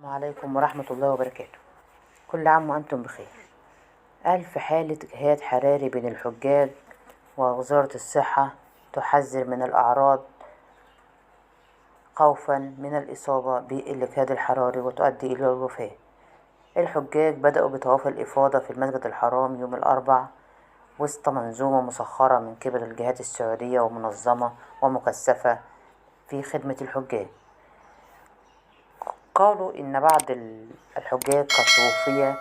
السلام عليكم ورحمة الله وبركاته. كل عام وأنتم بخير. ألف حالة إجهاد حراري بين الحجاج، ووزارة الصحة تحذر من الأعراض خوفا من الإصابة بالإجهاد الحراري وتؤدي إلى الوفاة. الحجاج بدأوا بطواف الإفاضة في المسجد الحرام يوم الأربع وسط منظومة مسخرة من قبل الجهات السعودية ومنظمة ومكثفة في خدمة الحجاج. قالوا إن بعض الحجاج قد توفي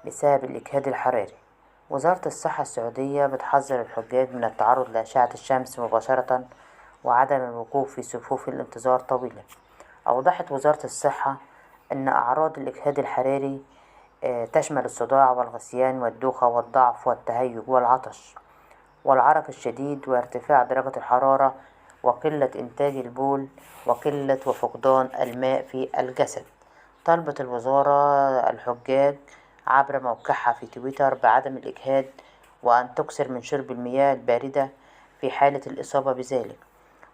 بسبب الإجهاد الحراري. وزارة الصحة السعودية بتحذر الحجاج من التعرض لأشعة الشمس مباشرة وعدم الوقوف في صفوف الانتظار طويلا. أوضحت وزارة الصحة أن أعراض الإجهاد الحراري تشمل الصداع والغثيان والدوخة والضعف والتهيج والعطش والعرق الشديد وارتفاع درجة الحرارة وقلة إنتاج البول وقلة وفقدان الماء في الجسد. طلبت الوزارة الحجاج عبر موقعها في تويتر بعدم الإجهاد وأن تكثر من شرب المياه الباردة في حالة الإصابة بذلك،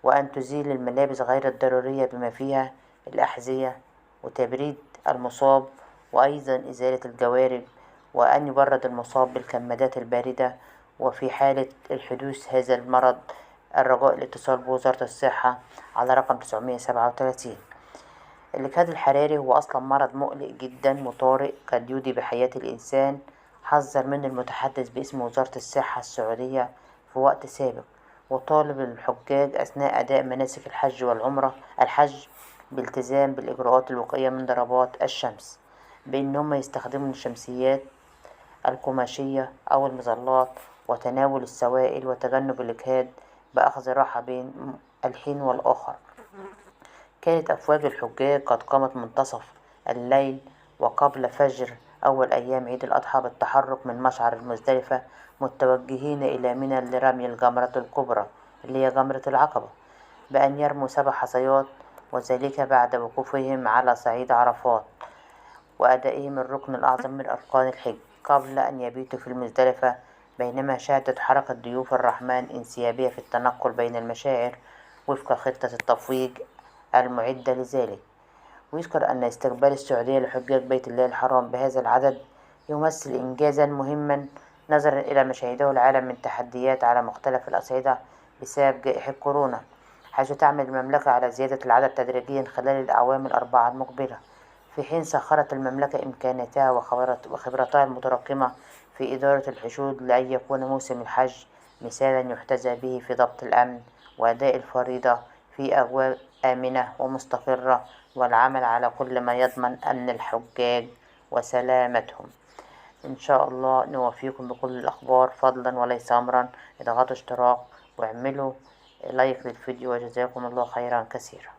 وأن تزيل الملابس غير الضرورية بما فيها الأحذية وتبريد المصاب، وأيضا إزالة الجوارب، وأن يبرد المصاب بالكمادات الباردة. وفي حالة الحدوث هذا المرض الرجاء الاتصال بوزارة الصحة على رقم 937. الإجهاد الحراري هو أصلا مرض مقلق جدا وطارئ قد يودي بحياة الإنسان، حذر منه المتحدث باسم وزارة الصحة السعودية في وقت سابق، وطالب الحجاج أثناء أداء مناسك الحج والعمرة الحج بالتزام بالإجراءات الوقائية من ضربات الشمس، بإن هما يستخدموا الشمسيات القماشية أو المظلات وتناول السوائل وتجنب الإجهاد بأخذ راحة بين الحين والآخر. كانت أفواج الحجاج قد قامت منتصف الليل وقبل فجر أول أيام عيد الأضحى بالتحرك من مشعر المزدلفة متوجهين إلى منى لرمي الجمرة الكبرى اللي هي جمرة العقبة، بأن يرموا 7 حصيات، وذلك بعد وقوفهم على صعيد عرفات وأدائهم الركن الأعظم من أركان الحج قبل أن يبيتوا في المزدلفة. بينما شهدت حركة ضيوف الرحمن انسيابية في التنقل بين المشاعر وفق خطة التفويج المعدة لذلك. ويذكر أن استقبال السعودية لحجاج بيت الله الحرام بهذا العدد يمثل إنجازا مهما نظرا إلى ما شهده العالم من تحديات على مختلف الأصعدة بسبب جائحة كورونا، حيث تعمل المملكة على زيادة العدد تدريجيا خلال الأعوام ال4 المقبلة، في حين سخرت المملكة إمكاناتها وخبرتها المتراكمة في إدارة الحشود لأن يكون موسم الحج مثالا يحتذى به في ضبط الأمن وأداء الفريضة في أجواء آمنة ومستقرة، والعمل على كل ما يضمن أمن الحجاج وسلامتهم. إن شاء الله نوفيكم بكل الأخبار فضلا وليس أمرا. اضغطوا اشتراك واعملوا لايك للفيديو، وجزاكم الله خيرا كثيرا.